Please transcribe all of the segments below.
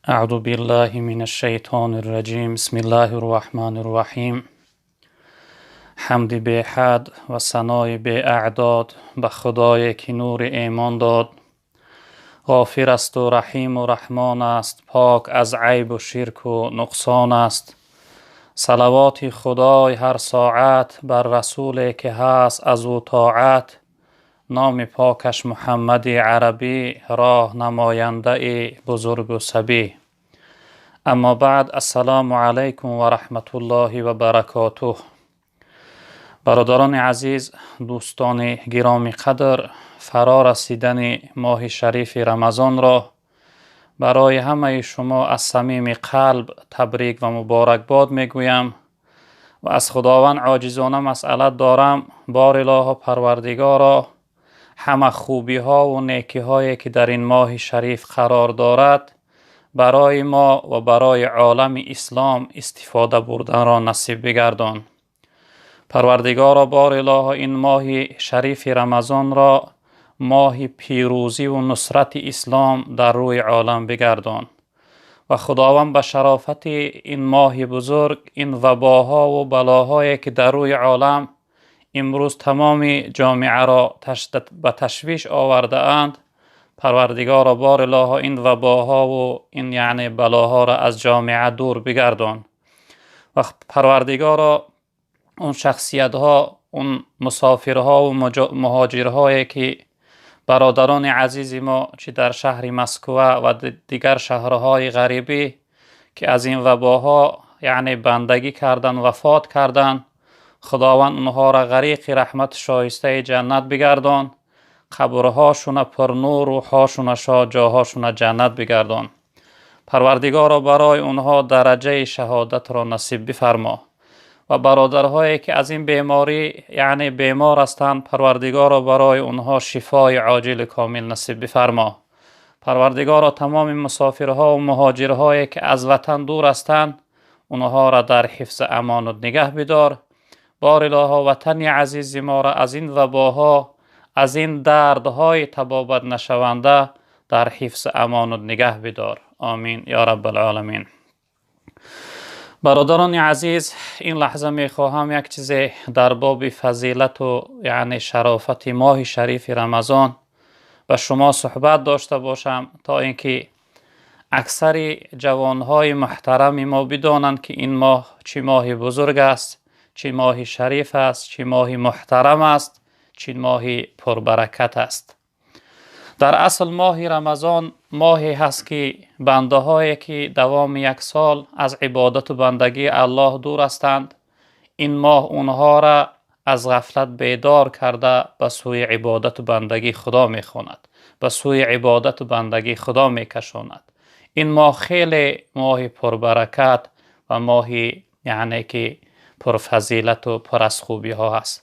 Аъузу биллаҳи минаш-шайтонир раҷим. Бисмиллаҳир Раҳмонир Раҳим. Ҳамди беҳад ва санои беаъдод ба Худое ки нури имон дод. Ғофир аст ва Раҳим ва Раҳмон аст, пок аз айб ва ширк ва нуқсон аст. Салавоти Худой ҳар соат бар расуле ки ҳаст аз ӯ тоат. Номи покаш Муҳаммади Арабӣ, роҳ намояндаи бузург ва сабӣ. Аммо баъд, ассалому алайкум ва раҳматуллоҳи ва баракотуҳ. Бародарони азиз, дӯстони гиромӣ қадр, фаро расидани моҳи шарифи Рамазонро барои ҳамаи шумо аз самими қалб табрик ва муборакбод мегӯям ва аз Худованд оҷизона масъалат дорам: бор Илоҳо Парвардигоро, ҳама хубиҳо ва некиҳое ки дар ин моҳи шариф қарор дорад барои мо ва барои олами ислом истифода бурданро насиб бигардон. Парвардигоро, бор Илоҳо, ин моҳи шарифи Рамазонро моҳи пирӯзӣ ва нусрати ислом дар рӯи олам бигардон ва Худованд ба шарофати ин моҳи бузург ин вабоҳо ва балоҳое ки дар рӯи олам имрӯз тамоми ҷомеаро ба ташвиш овардаанд, Парвардигоро, бор Илоҳо, ин вабоҳо ва ин яъне балоҳоро аз ҷомеа дур бигардон ва Парвардигоро, он шахсиятҳо, он мусофирҳо ва муҳоҷирҳое ки бародарони азизи мо чӣ дар шаҳри Москва ва дигар шаҳрҳои ғарибӣ ки аз ин вабоҳо яъне бандагӣ карданд, вафот карданд, Худованд онҳоро ғариқи раҳмат, шоистаи ҷаннат бигардон, қабрҳошона пурнур, рӯҳҳошона шод, ҷоҳошона ҷаннат бигардон. Парвардигоро, барои онҳо дараҷаи шаҳодатро насиб бифармо ва бародарҳое ки аз ин беморӣ яъне бемор ҳастанд, Парвардигоро, барои онҳо шифои оҷили комил насиб бифармо. Парвардигоро, тамоми мусофирҳо ва муҳоҷирҳое ки аз ватан дур ҳастанд, онҳоро дар ҳифзи амонат нигаҳ бидор. Бор Илоҳо, ватани азизи моро аз ин вабоҳо, аз ин дардҳои табобат нашаванда дар ҳифзи амонат нигаҳ бидор. Омин ё Раббал оламин. Бародарони азиз, ин лаҳза мехоҳам як чизе дар боби фазилат ва яъне шарофати моҳи шарифи Рамазон ба шумо суҳбат дошта бошам, то инки аксари ҷавонҳои муҳтарами мо бидонанд ки ин моҳ чӣ моҳи бузург аст, чӣ моҳи шариф аст, чӣ моҳи муҳтарам аст, чӣ моҳи пурбаракат аст. Дар асл моҳи Рамазон моҳе ҳаст ки бандаҳое ки давоми як сол аз ибодат ва бандагии Аллоҳ дур ҳастанд, ин моҳ онҳоро аз ғафлат бедор карда ба сӯи ибодат ва бандагии Худо мехонад, ба сӯи ибодат ва бандагии Худо мекашонад. Ин моҳ хеле моҳи пурбаракат ва моҳи яъне ки пурфазилат ва пур аз хубиҳо ҳаст.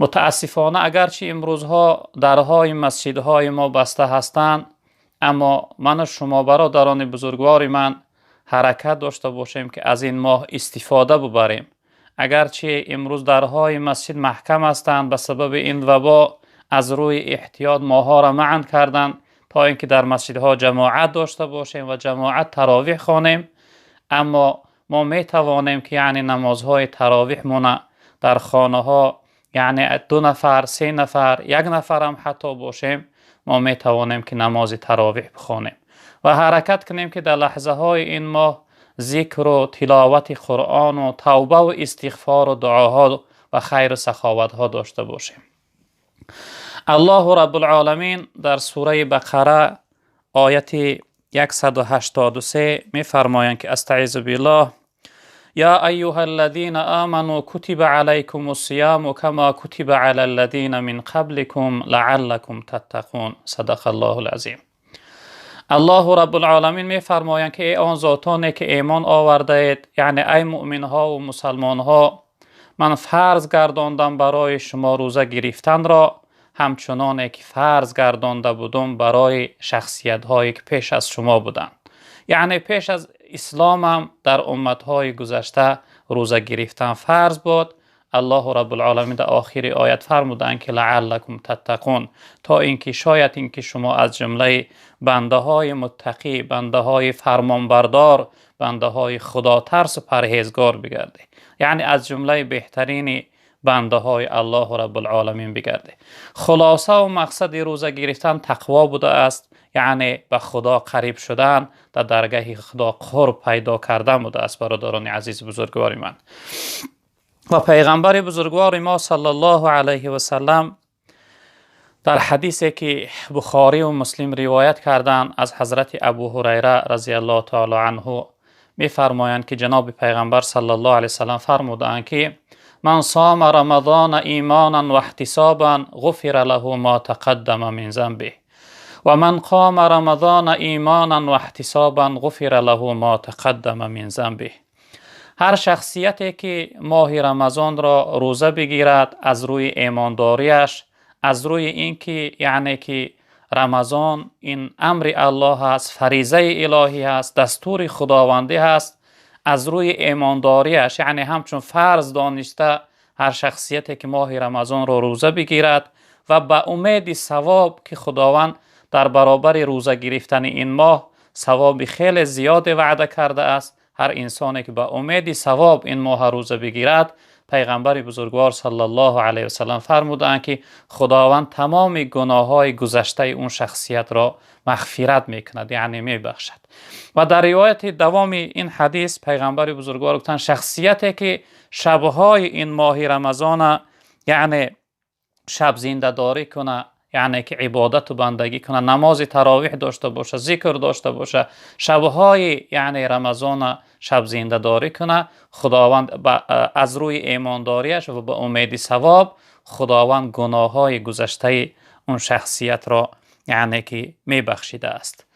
Мутаассифона, агарчи имрӯзҳо дарҳои масҷидҳои мо баста ҳастанд, аммо ман ва шумо, бародарони бузургвори ман, ҳаракат дошта бошем ки аз ин моҳ истифода бибарем. Агарчи имрӯз дарҳои масҷид маҳкам ҳастанд, ба сабаби ин вабо аз рӯи эҳтиёт моҳоро манъ карданд то инки дар масҷидҳо ҷамоат дошта бошем ва ҷамоат таровеҳ хонем, аммо мо метавонем ки яъне намозҳои таровеҳмонро дар хонаҳо, яъне ду нафар, се нафар, як нафар ҳам ҳатто бошем, мо метавонем ки намози таровеҳ бихонем ва ҳаракат кунем ки дар лаҳзаҳои ин моҳ зикр ва тиловати Қуръон ва тавба ва истиғфор ва дуоҳо ва хайру саховатҳо дошта бошем. Аллоҳу Раббул Оламин дар сураи Бақара ояти 183 мефармоянд ки астаъизу биллоҳ: يا أيها الذين آمنوا كتب عليكم الصيام كما كتب على الذين من قبلكم لعلكم تتقون. صدق الله العظيم. Аллоҳу Раббул Оламин мефармоянд ки эй он зотоне ки имон овардаед, яъне эй муъминҳо ва мусалмонҳо, ман фарз гардондам барои шумо рӯза гирифтанро, ҳамчуноне ки фарз гардонда будум барои шахсиятҳое ки пеш аз шумо буданд. Яъне пеш аз ислом ҳам дар умматҳои гузашта рӯза гирифтан фарз буд, Аллоҳ Раббул-оламин дар охири оят фармуданд, ки лааллакум таттақун, то инки шояд инки шумо аз ҷумлаи бандаҳои муттақӣ, бандаҳои фармонбардор, бандаҳои худотарс ва парҳезгор бигардед. Яъне аз ҷумлаи беҳтарин бандаҳои Аллоҳ Раббул-оламин бигардед. Хулоса ва мақсади рӯза гирифтан тақво будааст, яъне ба Худо қариб шудан, дар даргоҳи Худо қурб пайдо кардан будааст, бародарони азиз, бузургвори ман. Ва паёмбари бузургвори мо саллаллоҳу алайҳи васаллам дар ҳадисе ки Бухорӣ ва Муслим ривоят карданд аз ҳазрати Абу Ҳурайра разияллоҳу таъоло анҳу мефармоянд, ки ҷаноби паёмбар саллаллоҳу алайҳи васаллам фармуданд, ки ман сома рамазона имонан ва иҳтисобан ғуфира лаҳу мо тақаддама мин занбиҳ ва ман қома рамазона имонан ва иҳтисобан ғуфира лаҳу мо тақаддама мин занбиҳ. Ҳар шахсияте ки моҳи Рамазонро рӯза бигирад аз рӯи имондориаш, аз рӯи инки яъне ки Рамазон ин амри Аллоҳ аст, фаризаи илоҳӣ аст, дастури худовандӣ аст, аз рӯи имондориаш, яъне ҳамчун фарз дониста ҳар шахсияте ки моҳи Рамазонро рӯза бигирад ва ба умеди савоб ки Худованд дар баробари рӯза гирифтани ин моҳ савоби хеле зиёде ваъда кардааст, ҳар инсоне ки ба умеди савоб ин моҳ рӯза бигирад, паёмбари бузургвор саллаллоҳу алайҳи васаллам фармуданд, ки Худованд тамоми гуноҳҳои гузаштаи он шахсиятро мағфират мекунад, яъне мебахшад. Ва дар ривояти давоми ин ҳадис паёмбари бузургвор гуфтанд, шахсияте ки шабҳои ин моҳи Рамазон, яъне шаб зиндадорӣ кунад, яъне ки ибодат ва бандагӣ кунад, намози таровеҳ дошта бошад, зикр дошта бошад, шабҳои яъне Рамазон шаб зиндадорӣ кунад, Худованд аз рӯи имондориаш ва ба умеди савоб Худованд гуноҳҳои гузаштаи он шахсиятро яъне ки мебахшидааст.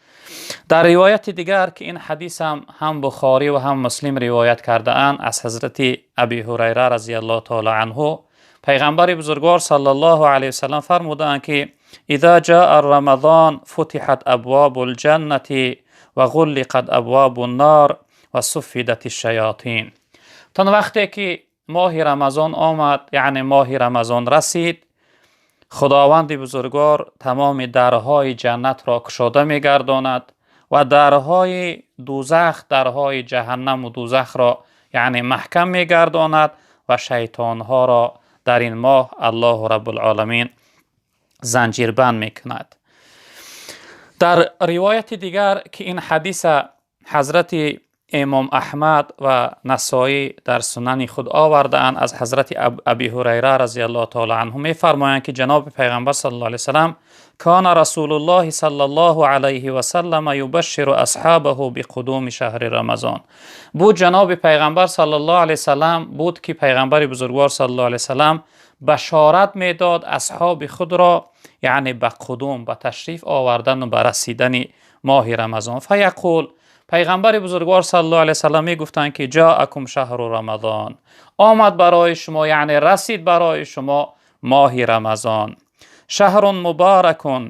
Дар ривояти дигар ки ин ҳадис ҳам Бухорӣ ва ҳам Муслим ривоят кардаанд аз ҳазрати Абӣ Ҳурайра разияллоҳу таъоло анҳу, паёмбари бузургвор саллаллоҳу алайҳи васаллам фармуданд, ки иза ҷаа рамазон футиҳат абвобул ҷаннати ва ғуллиқат абвобун нор ва суффидатиш шаётин. То вақте ки моҳи Рамазон омад, яъне моҳи Рамазон расид, Худованди бузургвор тамоми дарҳои ҷаннатро кушода мегардонад ва дарҳои дӯзах, дарҳои ҷаҳаннам ва дӯзахро яъне маҳкам мегардонад ва шайтонҳоро дар ин моҳ Аллоҳ Раббул-оламин занҷирбанд мекунад. Дар ривояти дигар ки ин ҳадис ҳазрати имом Аҳмад ва Насоӣ дар сунани худ овардаанд аз ҳазрати Абӣ Ҳурайра разияллоҳу таъоло анҳу мефармоянд, ки ҷаноби паёмбар саллаллоҳу алайҳи васаллам кана расулуллоҳи саллаллоҳу алайҳи васаллам юбашширу асҳобаҳу биқудуми шаҳри Рамазон. Буд ҷаноби паёмбар саллаллоҳу алайҳи васаллам буд ки паёмбари бузургвор саллаллоҳу алайҳи васаллам башорат медод асҳоби худро, яъне ба қудум, ба ташриф овардан ва ба расидани моҳи Рамазон. Фаяқул, паёмбари бузургвор саллаллоҳу алайҳи васаллам мегуфтанд, ки ҷаакум шаҳру Рамазон, омад барои шумо, яъне расид барои шумо моҳи Рамазон. Шаҳрун муборакун,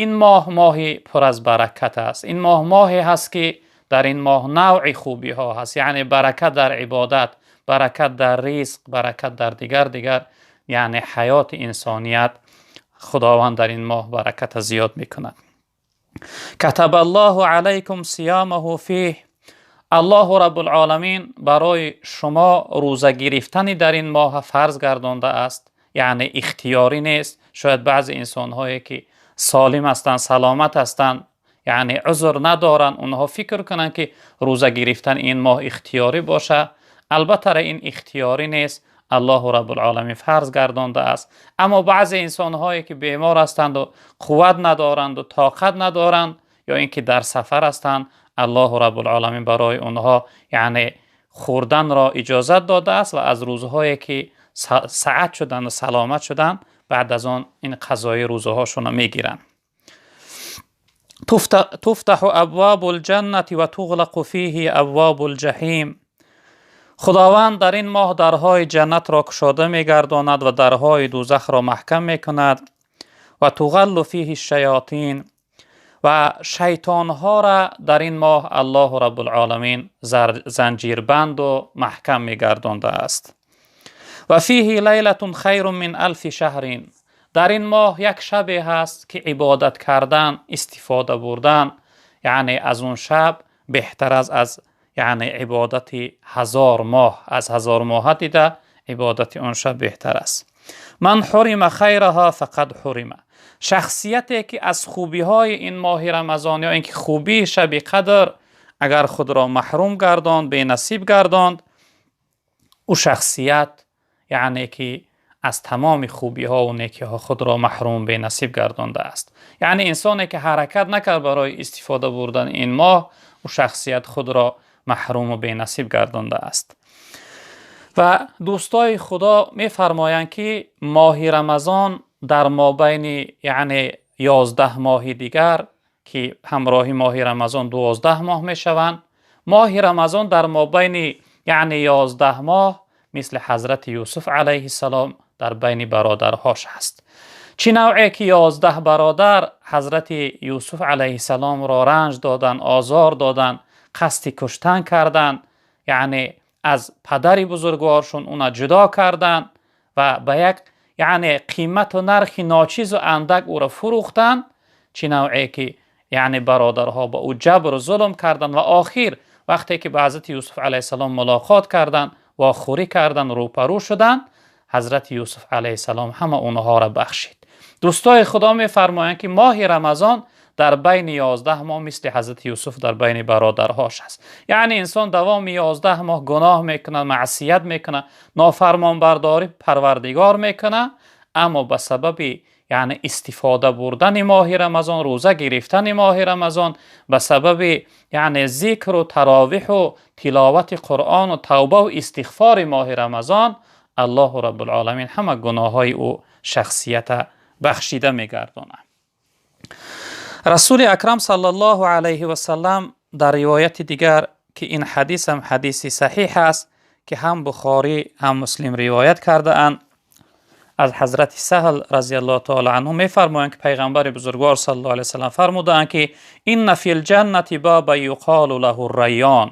ин моҳ моҳи пур аз баракат аст. Ин моҳ моҳе ҳаст ки дар ин моҳ навъи хубиҳо ҳаст, яъне баракат дар ибодат, баракат дар ризқ, баракат дар дигар яъне ҳаёти инсоният. Худованд дар ин моҳ баракат зиёд мекунад. Катабаллоҳу алайкум сиямаҳу фиҳ, Аллоҳ Раббул-оламин барои шумо рӯза гирифтани дар ин моҳ фарз гардондааст, яъне ихтиёрӣ нест. Шояд баъзе инсонҳое ки солим ҳастанд, саломат ҳастанд, яъне узр надоранд, онҳо фикр кунанд ки рӯза гирифтан ин моҳ ихтиёрӣ бошад. Албатта ин ихтиёрӣ нест, Аллоҳ Раббул-оламин фарз гардондааст. Аммо баъзе инсонҳое ки бемор ҳастанд ва қувват надоранд ва тоқат надоранд ё инки дар сафар ҳастанд, Аллоҳ Раббул-оламин барои онҳо яъне хӯрданро иҷозат додааст ва аз рӯзҳое ки саат шуданд ва саломат шуданд, баъд аз он ин қазои рӯзаҳошонро мегиранд. туфтаҳу абвобул ҷаннати ва туғлақу фиҳи абвобул ҷаҳим. Худованд дар ин моҳ дарҳои ҷаннатро кушода мегардонад ва дарҳои дӯзахро маҳкам мекунад. Ва туғаллу фиҳи шаётин, ва шайтонҳоро дар ин моҳ Аллоҳ Раббул-оламин занҷирбанд ва маҳкам мегардондааст. Ва фиҳи лайлатун хайрун мин алфи шаҳрин. Дар ин моҳ як шабе ҳаст, ки ибодат кардан, истифода бурдан, яъне аз он шаб беҳтар аст аз яъне ибодати 1000 моҳ, аз 1000 моҳ дида ибодати он шаб беҳтар аст. Ман ҳурима хайраҳа фақад ҳурима. Шахсияте ки аз хубиҳои ин моҳи Рамазон ё инки хубии шаби қадр агар худро маҳрум гардонд, бенасиб гардонд, ӯ шахсият яъне ки аз тамоми хубиҳо ва некиҳо худро маҳрум, бенасиб гардондааст. Яъне инсоне ки ҳаракат накард барои истифода бурдани ин моҳ, ӯ шахсият худро маҳрум ва бенасиб гардондааст. Ва дӯстои Худо мефармоянд, ки моҳи Рамазон дар мобайни яъне 11 моҳи дигар, ки ҳамроҳи моҳи Рамазон 12 моҳ мешаванд, моҳи Рамазон дар мобайни яъне 11 моҳ мисли ҳазрати Юсуф алайҳиссалом дар байни бародарҳош ҳаст. Чӣ навъе ки 11 бародар ҳазрати Юсуф алайҳиссаломро ранҷ доданд, озор доданд, қасди куштан карданд, яъне аз падари бузургворшон уна ҷудо карданд ва ба як яъне қимату нархи ночизу андак ӯро фурӯхтанд, чӣ навъе ки яъне бародарҳо ба ӯ ҷабру зулм карданд ва охир вақте ки ба ҳазрати Юсуф алайҳиссалом мулоқот карданд, вохӯрӣ карданд, рӯпарӯ шуданд, ҳазрати Юсуф алайҳиссалом ҳама онҳоро бахшид. Дӯстои Худо мефармоянд, ки моҳи Рамазон дар байни 11 моҳ мисли ҳазрати Юсуф дар байни бародарҳош аст. Яъне инсон давоми 11 моҳ гуноҳ мекунад, маъсият мекунад, нофармонбардорӣ Парвардигор мекунад, аммо ба сабаби яъне истифода бурдани моҳи Рамазон, рӯза гирифтани моҳи Рамазон, ба сабаби яъне зикру таровиҳу тиловати Қуръону тавбаву истиғфори моҳи Рамазон Аллоҳу Раббулъоламин ҳама гуноҳҳои ӯ шахсията бахшида мегардонад. Расули Акрам саллаллоҳу алайҳи васаллам дар ривояти дигар, ки ин ҳадис ҳам ҳадиси саҳиҳ аст, ки ҳам Бухорӣ ҳам Муслим ривоят кардаанд, аз ҳазрати Саҳл разияллоҳу таъала анҳу мефармоянд, ки пайғамбари бузургвор саллаллоҳу алайҳи васаллам фармудаанд, ки инна фил ҷаннати баба юқолу лаҳу райён.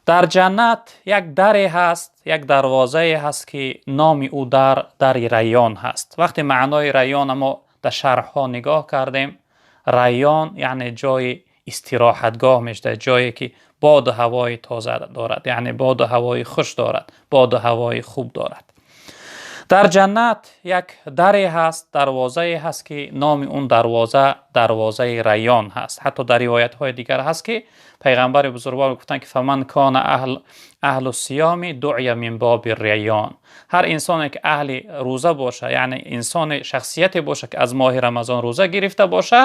Дар ҷаннат як даре ҳаст, як дарвозае ҳаст, ки номи ӯ дар дари Райён ҳаст. Вақте маънои Райён мо дар шарҳҳо нигоҳ кардем, Райён яъне ҷои истироҳатгоҳ мешавад, ҷое ки боду ҳавои тоза дорад, яъне боду ҳавои хуш дорад, боду ҳавои хуб дорад. Дар ҷаннат як даре ҳаст, дарвозае ҳаст, ки номи он дарвоза дарвозаи Райён ҳаст. Ҳатто дар ривоятҳои дигар ҳаст, ки пайғамбари бузургвор гуфтанд, ки фаман кона аҳлу сиёми дуъя мин боби райён. Ҳар инсоне ки аҳли рӯза боша, яъне инсоне шахсияте боша, ки аз моҳи Рамазон рӯза гирифта боша,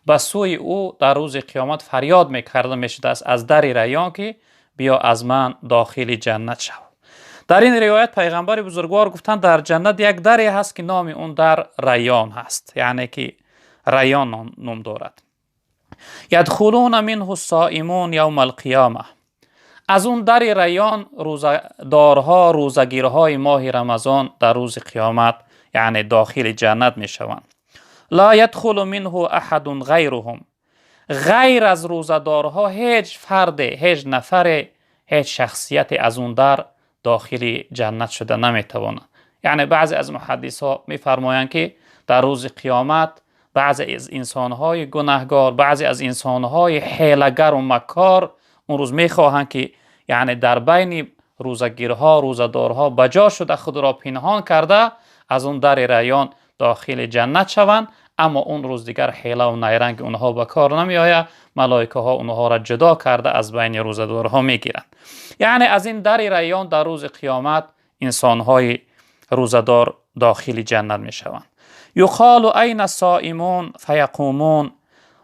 ба сӯи ӯ дар рӯзи қиёмат фарёд мекарда мешудааст аз дари Райён, ки биё аз ман дохили ҷаннат шав. Дар ин ривоят пайғамбари бузургвор гуфтанд, дар ҷаннат як даре ҳаст, ки номи он дар Райён ҳаст, яъне ки Райён ном дорад. Ядхулуна минҳу соимун явма алқиёма. Аз он дари Райён рӯзадорҳо, рӯзагирҳои моҳи Рамазон дар рӯзи қиёмат яъне дохили ҷаннат мешаванд. Ла ядхулу минҳу аҳадун ғайруҳум. Ғайр аз рӯзадорҳо ҳеҷ фарде, ҳеҷ нафаре, ҳеҷ шахсияте аз он дар дохили ҷаннат шуда наметавонад. Яъне баъзе аз муҳаддисҳо мефармоянд, ки дар рӯзи қиёмат баъзе аз инсонҳои гунаҳгор, баъзе аз инсонҳои ҳелагару маккор он рӯз мехоҳанд, ки яъне дар байни рӯзагирҳо, рӯзадорҳо ба ҷо шуда худро пинҳон карда аз он дари Райён дохили ҷаннат шаванд, аммо он рӯз дигар ҳелаву найранги онҳо ба кор намеояд, малоикаҳо онҳоро ҷудо карда аз байни рӯзадорҳо мегиранд. Яъне аз ин дари Райён дар рӯзи қиёмат инсонҳои рӯзадор дохили ҷаннат мешаванд. Юқолу айна соимун фаяқумун.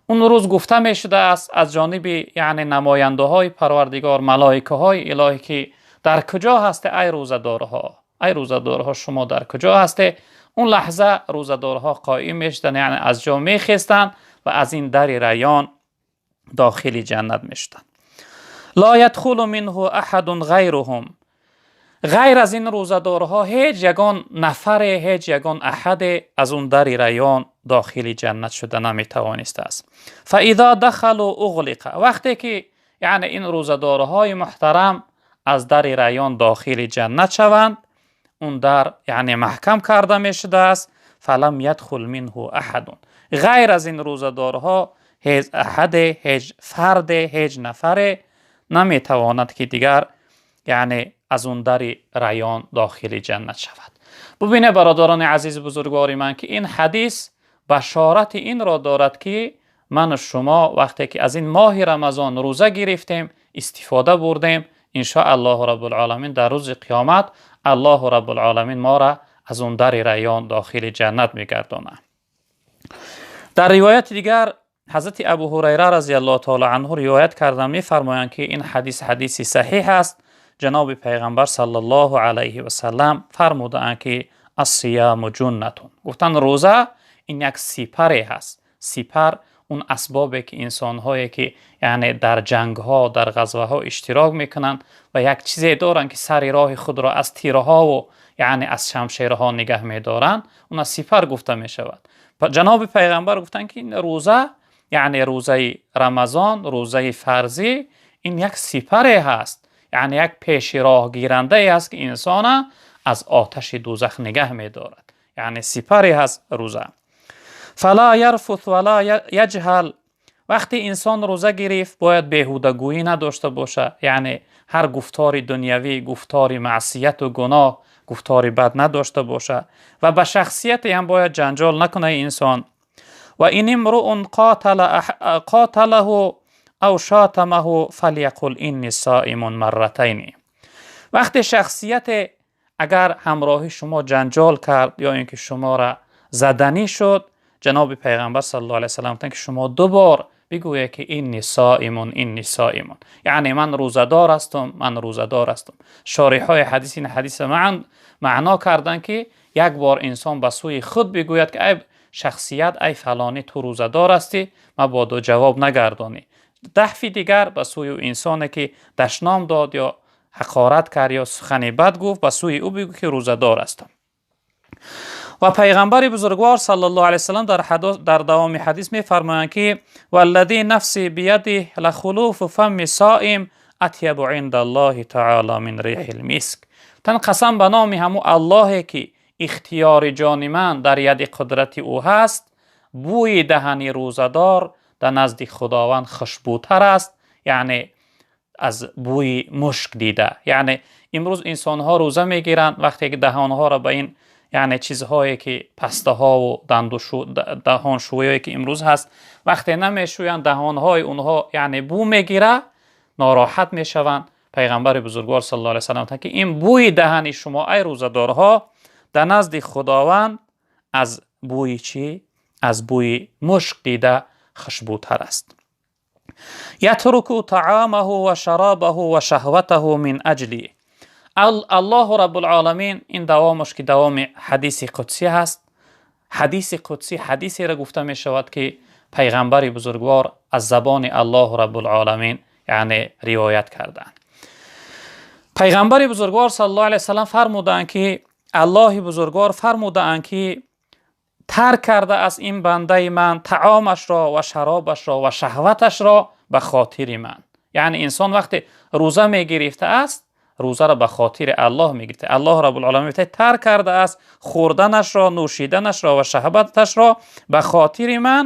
Он рӯз гуфта мешудааст аз ҷониби яъне намояндаҳои Парвардигор, малоикаҳои илоҳӣ, ки дар куҷо ҳасте ай рӯзадорҳо, ай рӯзадорҳо, шумо дар куҷо ҳасте? Он лаҳза рӯзадорҳо қоим мешуданд, яъне аз ҷо мехестанд ва аз ин дари Райён дохили ҷаннат мешуданд. Ла ядхулу минҳу аҳадун ғайруҳум. Ғайр аз ин рӯзадорҳо ҳеҷ ягон нафаре, ҳеҷ ягон аҳаде аз он дари Райён дохили ҷаннат шуда наметавонистааст. Фаизо дахалу уғлиқа. Вақте ки яъне ин рӯзадорҳои муҳтарам аз дари Райён дохили ҷаннат шаванд, Он дар яъне маҳкам карда мешудааст. Фалам ядхул минҳу аҳадун, ғайр аз ин рӯзадорҳо ҳеҷ аҳаде, ҳеҷ фарде, ҳеҷ нафаре наметавонад, ки дигар яъне аз он дари Райён дохили ҷаннат шавад. Бубинед, бародарони азизи бузургвори ман, ки ин ҳадис башорати инро дорад, ки ман шумо вақте ки аз ин моҳи Рамазон рӯза гирифтем, истифода бурдем, иншоаллоҳу раббулъоламин дар рӯзи қиёмат Аллоҳу раббулъоламин моро аз он дари Райён дохили ҷаннат мегардонад. Дар ривояти дигар ҳазрати Абу Ҳурайра разияллоҳу таоло анҳу ривоят кардан, мефармоянд, ки ин ҳадис ҳадиси саҳиҳ аст. Ҷаноби пайғамбар саллаллоҳу алайҳи васаллам фармудаанд, ки ассияму ҷуннатун. Гуфтанд, рӯза ин як сипаре ҳаст. Сипар он асбобе, ки инсонҳое, ки яъне дар ҷангҳо, дар ғазваҳо иштирок мекунанд ва як чизе доранд, ки сари роҳи худро аз тирҳову яъне аз шамшерҳо нигаҳ медоранд, он аз сипар гуфта мешавад. Ҷаноби пайғамбар гуфтанд, ки рӯза, яъне рӯзаи Рамазон, рӯзаи фарзӣ, ин як сипаре ҳаст, яъне як пеши роҳгирандае аст, ки инсона аз оташи дӯзах нигаҳ медорад. Яъне сипаре ҳаст рӯза. Фала ярфут вала яҷҳал. Вақте инсон рӯза гирифт, бояд беҳудагӯӣ надошта бошад, яъне ҳар гуфтори дунявӣ, гуфтори маъсияту гуноҳ, гуфтори бад надошта бошад ва ба шахсияте ҳам бояд ҷанҷол накунад инсон. Ва ин имруун қоталаҳу ав шатамаҳу фаляқул инни соимун марратайни. Вақте шахсияте агар ҳамроҳи шумо ҷанҷол кард ё ин ки шуморо заданӣ шуд, ҷаноби пайғамбар саллаллоҳу алайҳи васаллам гуфтанд, ки шумо ду бор бигӯед, ки инни соимун, инни соимун, яъне ман рӯзадор ҳастам, ман рӯзадор ҳастам. Шориҳҳои ҳадис ин ҳадисро маъно карданд, ки як бор инсон ба сӯи худ бигӯяд, ки ай шахсият, ай фалонӣ, ту рӯзадор ҳастӣ, мабодо ҷавоб нагардонӣ. Дафъи дигар ба сӯи инсоне, ки дашном дод ё ҳақорат кард ё сухани бад гуфт, ба сӯи ӯ бигӯ, ки рӯзадор ҳастам. Ва пайғамбари бузургвор саллаллоҳу алайҳи васаллам дар давоми ҳадис мефармоянд, ки валлади нафси биядиҳ лахулуфу фамми соим атябу индаллоҳи таоло мин риҳил миск. Тан қасам ба номи ҳамун Аллоҳе, ки ихтиёри ҷони ман дар яди қудрати ӯ ҳаст, бӯи даҳани рӯзадор дар назди Худованд хушбӯтар аст, яъне аз бӯи мушк дида. Яъне имрӯз инсонҳо рӯза мегиранд, вақте ки даҳонҳоро ба ин яъне чизҳое, ки пастаҳову даҳоншӯие, ки имрӯз ҳаст, вақте намешӯянд, даҳонҳои онҳо яъне бӯ мегира, нороҳат мешаванд. Пайғамбари бузургвор саллаллоҳу алайҳи васаллам гуфтанд, ки ин бӯи даҳани шумо, ай рӯзадорҳо, дар назди Худованд аз бӯи чӣ? Аз бӯи мушк дида хушбӯтар аст. Ятруку таамаҳу ва шарабаҳу ва шаҳватаҳу мин аҷли Аллоҳу раббулъоламин. Ин давомаш, ки давоми ҳадиси қудсӣ ҳаст. Ҳадиси қудсӣ ҳадисеро гуфта мешавад, ки пайғамбари бузургвор аз забони Аллоҳу раббулъоламин яъне ривоят карданд. Пайғамбари бузургвор саллаллоҳу алайҳи васаллам фармудаанд, ки Аллоҳи бузургвор фармудаанд, ки тарк кардааст ин бандаи ман таомашро ва шаробашро ва шаҳваташро ба хотири ман. Яъне инсон вақте рӯза мегирифтааст, рӯзаро ба хотири Аллоҳ мегирифта. Аллоҳ раббулъоламин мегӯяд, тарк кардааст хӯрданашро, нӯшиданашро ва шаҳваташро ба хотири ман.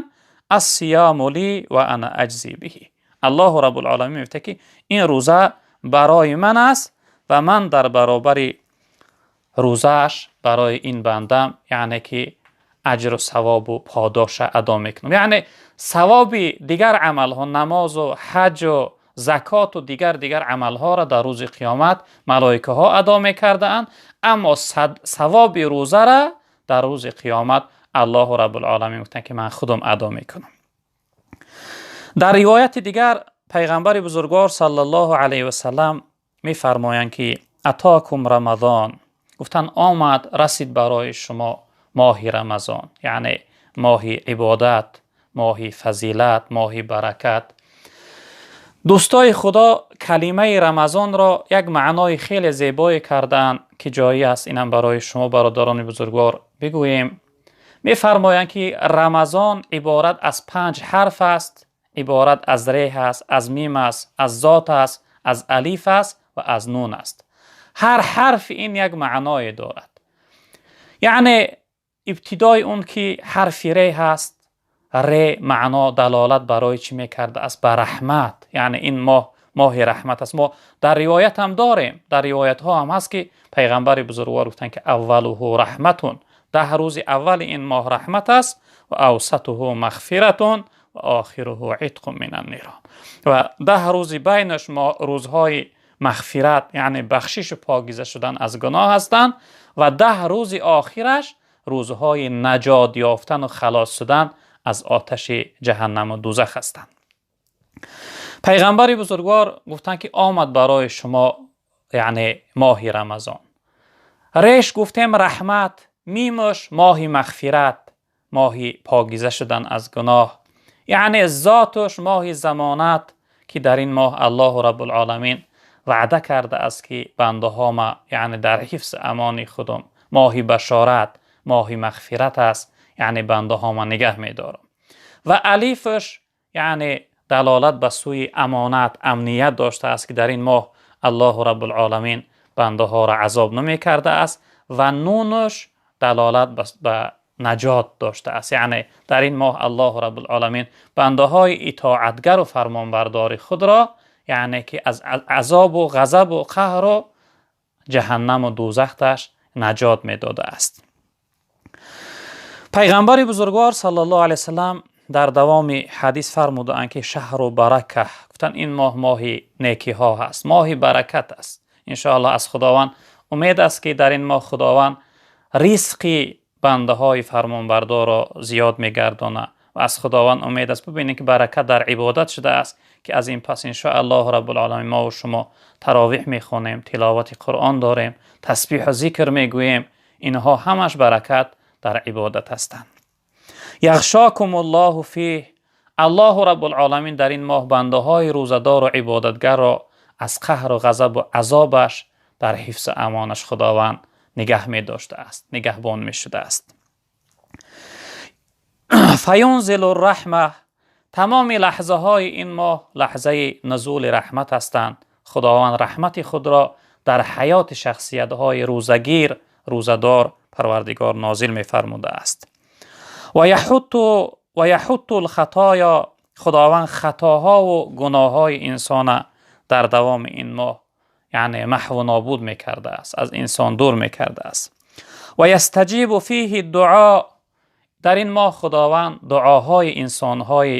Ассияму ли ва ана аҷзи биҳи. Аллоҳу раббулъоламин мегӯяд, ки ин рӯза барои ман аст ва ман дар баробари рӯзааш барои ин бандам яъне ки аҷру савобу подоша адо мекунам. Яъне савоби дигар амалҳо, намозу ҳаҷу закоту дигар амалҳоро дар рӯзи қиёмат малоикаҳо адо мекардаанд, аммо савоби рӯзара дар рӯзи қиёмат Аллоҳу раббулъоламин гуфтанд, ки ман худам адо мекунам. Дар ривояти дигар пайғамбари бузургвор саллаллоҳу алайҳи васаллам мефармоянд, ки атокум Рамазон. Гуфтанд, омад расид барои шумо моҳи Рамазон, яъне моҳи ибодат, моҳи фазилат, моҳи баракат. Дӯстои Худо калимаи Рамазонро як маънои хеле зебое кардаанд, ки ҷоӣ аст инам барои шумо, бародарони бузургвор, бигӯем. Мефармоянд, ки Рамазон иборат аз панҷ ҳарф аст, иборат аз реҳ аст, аз мим аст, аз зот аст, аз алиф аст ва аз нун аст. Ҳар ҳарфи ин як маъное дорад. Яъне ибтидои он ки ҳарфи ре ҳаст, ре маъно далолат барои чӣ мекарда аст? Ба раҳмат. Яъне ин моҳ моҳи раҳмат аст. Мо дар ривоят ҳам дорем, дар ривоятҳо ҳам ҳаст ки пайғамбари бузургвор гуфтанд ки аввалуҳу раҳматун, 10 рӯзи аввали ин моҳ раҳмат аст, ва авсатуҳу мағфиратун ва охируҳу итқун минан нирон. Ва 10 рӯзи байнаш рӯзҳои мағфират, яъне бахшишу покиза шудан аз гуноҳ ҳастанд, ва 10 рӯзи охираш рӯзҳои наҷот ёфтан ва халос шудан аз оташи ҷаҳаннам ва дӯзах ҳастанд. Пайғамбари бузургвор гуфтанд ки омад барои шумо, яъне моҳи Рамазон. Реш гуфтем раҳмат, мимаш моҳи мағфират, моҳи покиза шудан аз гуноҳ, яъне зоташ моҳи замонат ки дар ин моҳ Аллоҳу Раббулъоламин ваъда карда аст ки бандаҳома, яъне дар ҳифзи амони худум, моҳи башорат, моҳи мағфират аст, яъне бандаҳома нигаҳ медорам. Ва алифаш яъне далолат ба сӯи амонат, амният дошта аст ки дар ин моҳ Аллоҳу Раббулъоламин бандаҳоро азоб намекарда аст, ва нунаш далолат ба наҷот дошта аст, яъне дар ин моҳ Аллоҳу Раббулъоламин бандаҳои итоатгар ва фармонбардори худро, яъне ки аз азобу ғазабу қаҳру ҷаҳаннаму дӯзахташ наҷот медода аст. Пайғамбари бузургвор саллаллоҳу алайҳи васаллам дар давоми ҳадис фармудаанд ки шаҳру барака, гуфтанд ин моҳ моҳи некиҳо ҳаст, моҳи баракат аст. Иншоаллоҳ аз Худованд умед аст ки дар ин моҳ Худованд ризқи бандаҳои фармонбардорро зиёд мегардонад ва аз Худованд умед аст. Бибинед ки баракат дар ибодат шудааст ки аз ин пас иншоаллоҳ Раббулъоламин мо ва шумо таровиҳ мехонем, тиловати Қуръон дорем, тасбиҳу зикр мегӯем. Инҳо ҳамаш баракат дар ибодат ҳастанд. Яғшокумуллоҳу фиҳ, Аллоҳу Раббулъоламин дар ин моҳ бандаҳои рӯзадору ибодатгарро аз қаҳру ғазабу азобаш дар ҳифзу амонаш Худованд нигаҳ медоштааст, нигаҳбон мешудааст. Фаюнзилу раҳма, тамоми лаҳзаҳои ин моҳ лаҳзаи нузули раҳмат ҳастанд. Худованд раҳмати худро дар ҳаёти шахсиятҳои рӯзагир, рӯзадор Парвардигор нозил мефармудааст. Ва яҳутту лхатоя, Худованд хатоҳову гуноҳҳои инсона дар давоми ин моҳ яъне маҳву нобуд мекардааст, аз инсон дур мекардааст. Ва ястаҷибу фиҳи дуо, дар ин моҳ Худованд дуоҳои инсонҳои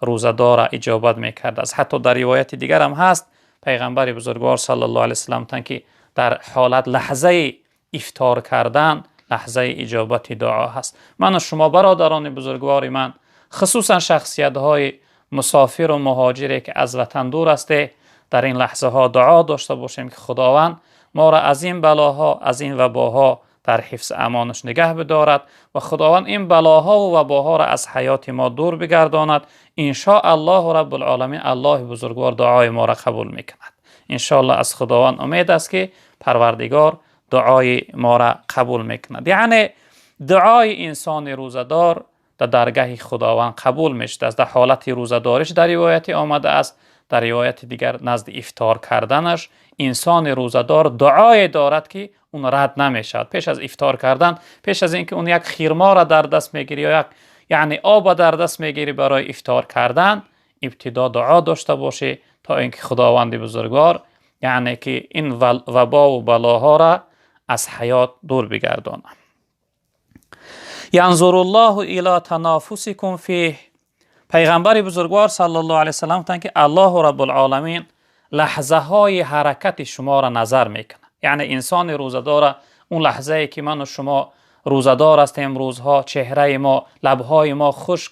рӯзадорро иҷобат мекардааст. Ҳатто дар ривояти дигарам ҳаст пайғамбари бузургвор саллаллоҳу алайҳи васаллам гуфтанд ки дар ҳолат лаҳзаи ифтор кардан лаҳзаи иҷобати дуо ҳаст. Ману шумо бародарони бузургвори ман, хусусан шахсиятҳои мусофиру муҳоҷире ки аз ватан дур ҳастед, дар ин лаҳзаҳо дуо дошта бошем ки Худованд моро аз ин балоҳо, аз ин вабоҳо дар ҳифзи амонаш нигаҳ бидорад ва Худованд ин балоҳову вабоҳоро аз ҳаёти мо дур бигардонад. Иншоаллоҳу Раббулъоламин Аллоҳи бузургвор дуои моро қабул мекунад. Иншоаллоҳ аз Худованд умед аст ки Парвардигор дуои моро қабул мекунад. Яъне дуои инсони рӯзадор дар даргаҳи Худованд қабул мешудааст. Дар ҳолати рӯзадориш дар ривояте омадааст, дар ривояти дигар назди ифтор карданаш инсони рӯзадор дуое дорад ки он рад намешавад. Пеш аз ифтор кардан, пеш аз инки он як хирморо дар даст мегирӣ ё як яъне об дар даст мегирӣ барои ифтор кардан, ибтидо дуо дошта бошӣ то инки Худованди бузургвор яъне ки ин вабову балоҳоро аз ҳаёт дур бигардонад. Янзуруллоҳу ило танофусикум фиҳ, пайғамбари бузургвор саллаллоҳу алайҳи васаллам гуфтанд ки Аллоҳу Раббулъоламин лаҳзаҳои ҳаракати шуморо назар мекунад. Яъне инсони рӯзадора он лаҳзае ки ману шумо рӯзадор ҳастем, рӯзҳо чеҳраи мо, лабҳои мо хушк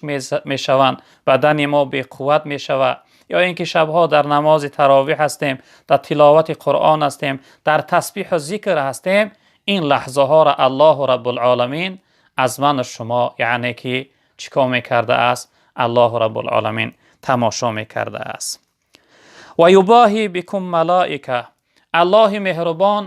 мешаванд, бадани мо беқувват мешавад, ё инки шабҳо дар намози таровиҳ ҳастем, дар тиловати Қуръон ҳастем, дар тасбиҳу зикр ҳастем, ин лаҳзаҳоро Аллоҳу Раббулъоламин аз ману шумо яъне ки чӣ кор мекардааст? Аллоҳу Раббулъоламин тамошо мекардааст. Ва юбоҳи бикум малоика, Аллоҳи меҳрубон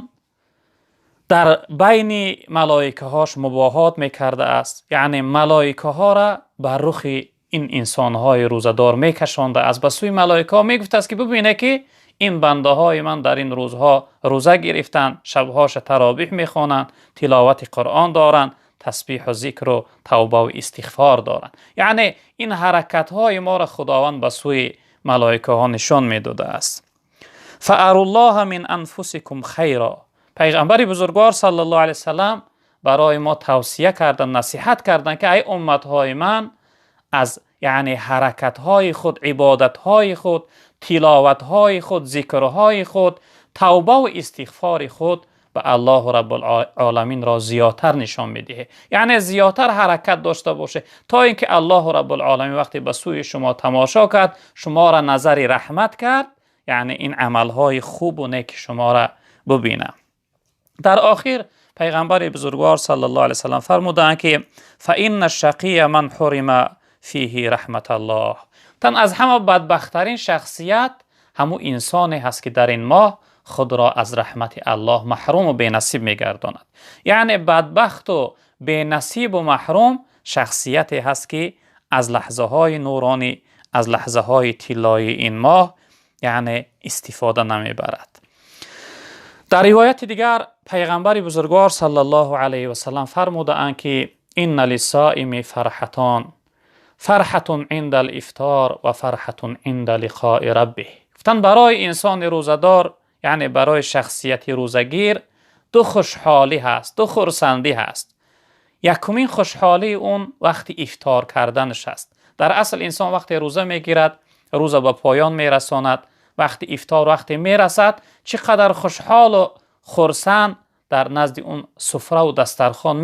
дар байни малоикаҳош мубоҳот мекардааст, яъне малоикаҳоро бар рухи ин инсонҳои рӯзадор мекашондааст, ба сӯи малоикаҳо мегуфтааст ки бибине ки ин бандаҳои ман дар ин рӯзҳо рӯза гирифтанд, шабҳоша таровеҳ мехонанд, тиловати Қуръон доранд, тасбеҳу зикр ва тавба ва истиғфор доранд. Яъне ин ҳаракатҳои моро Худованд ба сӯи малоикаҳо нишон медодааст. فأروا الله من أنفسكم خيرا. Паёмбари бузургвор саллаллоҳу алайҳи васаллам барои мо тавсия карданд, насиҳат карданд, ки эй умматҳои ман, аз яъне ҳаракатҳои худ, ибодатҳои худ, тиловатҳои худ, зикрҳои худ, тавба ва истиғфори худ ба Аллоҳ Раббул-Оламин ро зиёдтар нишон медиҳед. Яъне зиёдтар ҳаракат дошта бошед, то инки Аллоҳ Раббул-Оламин вақте ба сӯи шумо тамошо кард, шуморо назари раҳмат кард, яъне ин амалҳои хуб ва неки шуморо бибинад. Дар охир паёмбари бузургвор саллаллоҳу алайҳи васаллам фармуданд, ки فإن الشقي من حرم فيه رحمة الله. Тан аз ҳама бадбахттарин шахсият ҳамун инсоне ҳаст, ки дар ин моҳ худро аз раҳмати Аллоҳ маҳрум ва бенасиб мегардонад. Яъне бадбахт ва бенасиб ва маҳрум шахсияте ҳаст, ки аз лаҳзаҳои нуронӣ, аз лаҳзаҳои тиллоии ин моҳ яъне истифода намебарад. Дар ривояти дигар паёмбари бузургвор саллаллоҳу алайҳи васаллам фармудаанд, ки إن للصائم فرحتان، فرحة عند الإفطار وفرحة عند لقاء ربه. Гуфтанд, барои инсони рӯзадор, яъне барои шахсияти рӯзагир, ду хушҳолӣ ҳаст, ду хурсандӣ ҳаст. Якумин хушҳолии он вақти ифтор карданаш аст. Дар асл инсон вақте рӯза мегирад, рӯза ба поён мерасонад, вақти ифтор вақте мерасад, чӣ қадар хушҳол ва хурсанд дар назди он суфра ва дастархон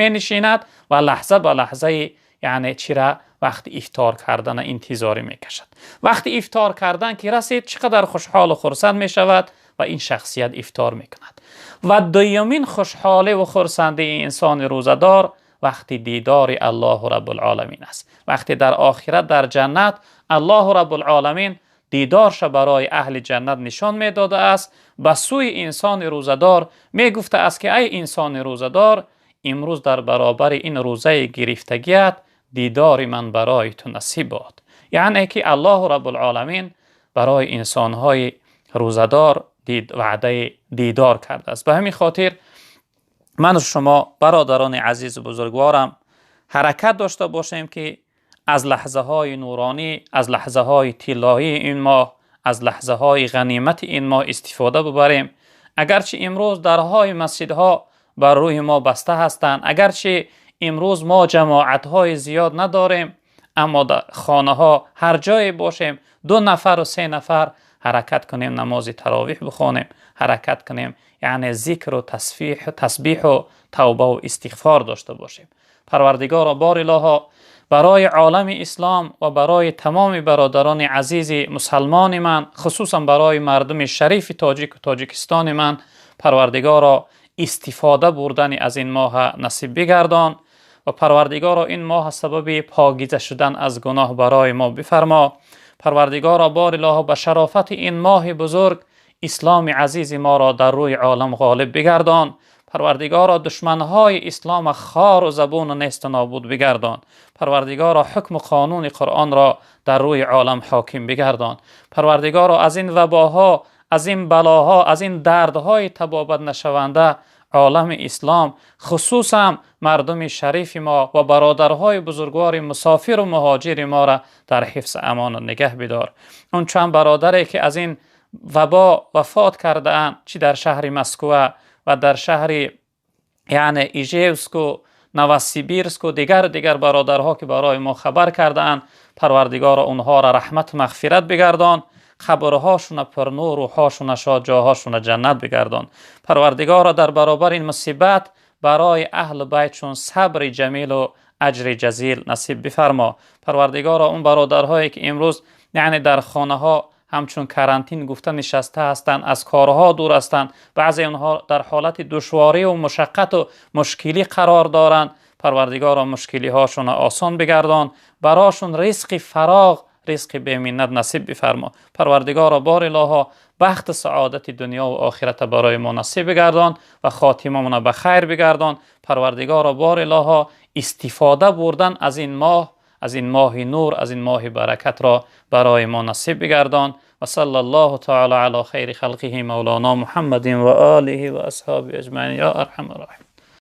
менишинад ва лаҳза ба лаҳзаи яъне чира вақти ифтор кардана интизорӣ мекашад. Вақти ифтор кардан ки расид, чӣ қадар хушҳол ва хурсанд мешавад ва ин шахсият ифтор мекунад. Ва дуюмин хушҳолӣ ва хурсандии инсони рӯзадор вақти дидори Аллоҳу Раббул-Оламин аст. Вақте дар охират дар ҷаннат Аллоҳу Раббул-Оламин дидорша барои аҳли ҷаннат нишон медодааст, ба сӯи инсони рӯзадор мегуфтааст, ки эй инсони рӯзадор, имрӯз дар баробари ин рӯзаи гирифтагият дидори ман барои ту насиб бод. Яъне ки Аллоҳу Раббул-Оламин барои инсонҳои рӯзадор ваъдаи дидор кардааст. Ба ҳамин хотир ман шумо бародарони азизу бузургворам ҳаракат дошта бошем, ки аз лаҳзаҳои нуронӣ, аз лаҳзаҳои тиллоии ин моҳ, аз лаҳзаҳои ғанимати ин моҳ истифода бибарем. Агарчи имрӯз дарҳои масҷидҳо бар рӯи мо баста ҳастанд, агарчи имрӯз мо ҷамоатҳои зиёд надорем, аммо дар хонаҳо ҳар ҷое бошем, 2 нафар ва 3 нафар ҳаракат кунем, намози таровеҳ бихонем, ҳаракат кунем, яъне зикр ва тасбиҳ ва тавба ва истиғфор дошта бошем. Парвардигоро, бор илоҳо, барои олами ислом ва барои тамоми бародарони азизи мусалмони ман, хусусан барои мардуми шарифи тоҷик ва Тоҷикистони ман, Парвардигоро, истифода бурдани аз ин моҳ насиб бигардон ва Парвардигоро, ин моҳ сабаби покиза шудан аз гуноҳ барои мо бифармо. Парвардигоро, бор илоҳо, ба шарофати ин моҳи бузург исломи азизи моро дар рӯи олам ғолиб бигардон. Парвардигоро, душманҳои ислом хор ва забун ва нест ва нобуд бигардон. Парвардигоро, ҳукм ва қонуни Қуръонро дар рӯи олам ҳоким бигардон. Парвардигоро, аз ин вабоҳо, аз ин балоҳо, аз ин дардҳои табобат нашаванда олами ислом, хусусан мардуми шарифи мо ва бародарҳои бузургвори мусофир ва муҳоҷири моро дар ҳифз амон нигаҳ бидор. Он чанд бародаре ки аз ин вабо вафот кардаанд, чӣ дар шаҳри Москва ва дар шаҳри яъне Ижевск ва Новосибирск ва дигар бародарҳо ки барои мо хабар кардаанд, Парвардигоро, онҳоро раҳмат ва мағфират бигардон, қабрҳошона пурнур, рӯҳҳошона шод, ҷоҳошона ҷаннат бигардон. Парвардигоро, дар баробари ин мусибат барои аҳли байтшон сабри ҷамил ва аҷри ҷазил насиб бифармо. Парвардигоро, он бародарҳое ки имрӯз яъне дар хонаҳо ҳамчун карантин гуфта нишаста ҳастанд, аз корҳо дур ҳастанд, баъзе онҳо дар ҳолати душворӣ ва мушаққат ва мушкилӣ қарор доранд, Парвардигоро, мушкилиҳошонро осон бигардон, барошон ризқи фароғ, ризқи беминнат насиб бифармо. Парвардигоро, бор илоҳо, бахти саодати дунё ва охират барои мо насиб бигардон ва хотимамонро ба хайр бигардон. Парвардигоро, бор илоҳо, истифода бурдан аз ин моҳ, аз ин моҳи нур, аз ин моҳи баракатро барои мо насиб бигардон. Ва саллаллоҳу таъоло ало хайри халқиҳи мавлоно Муҳаммадин ва олиҳи ва асҳобиҳи аҷмаин ё арҳамар роҳимин.